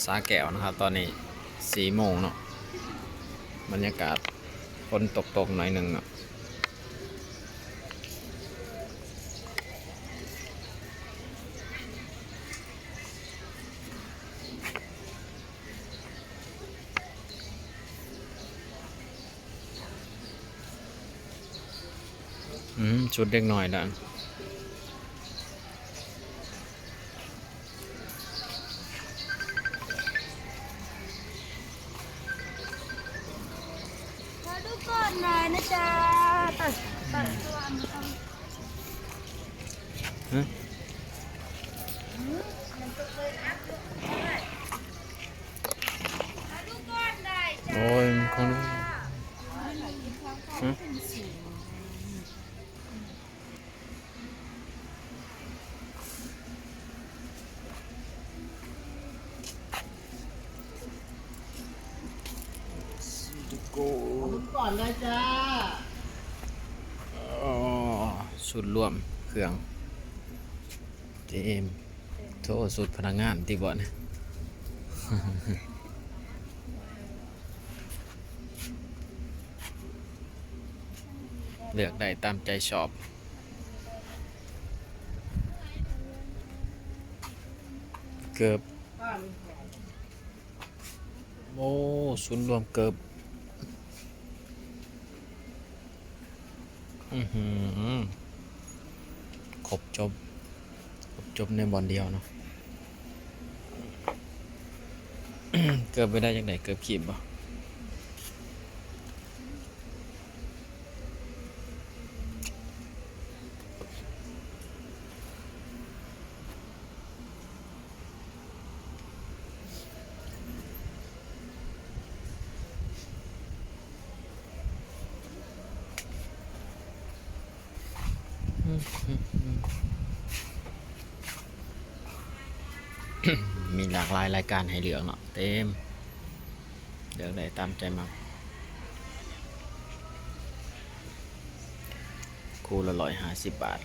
ສາແກ້ວນະຄັບ ຕອນນີ້ສີ່ໂມງເນາະ ບັນຍາກາດຝົນຕົກໆໜ້ອຍໜຶ່ງເນາະ. ອືມ ຊຸດເດັກນ້ອຍລະ ຂໍດູກ່ອນໜ່ອຍນະຈ໊ະ ຮະ? ໂອ້ຍ ມັນຄົງ ຮະ? ກ່ອນໄດ້ຈ້າ. ອໍ ສູດລວມເຄື່ອງເຕັມ. ໂທ້ ສູດພະນັກງານຕິບໍນີ້ ເລືອກໄດ້ຕາມໃຈຊອບ. ເກີບ ໂອ້ ສູນລວມເກີບ ອືຫື ຄົບຈົບ ຄົບຈົບໃນບ່ອນດຽວເນາະ. ເກີບໄປໄດ້ຈັ່ງໃດ? ເກີບຄີບບໍ່? ມີຫຼາກຫຼາຍລາຍການໃຫ້ເລືອກເນາະ ເຕັມ ເລືອກໄດ້ຕາມໃຈມັກ. ຄູ່ລະຮ້ອຍຫ້າສິບບາດ.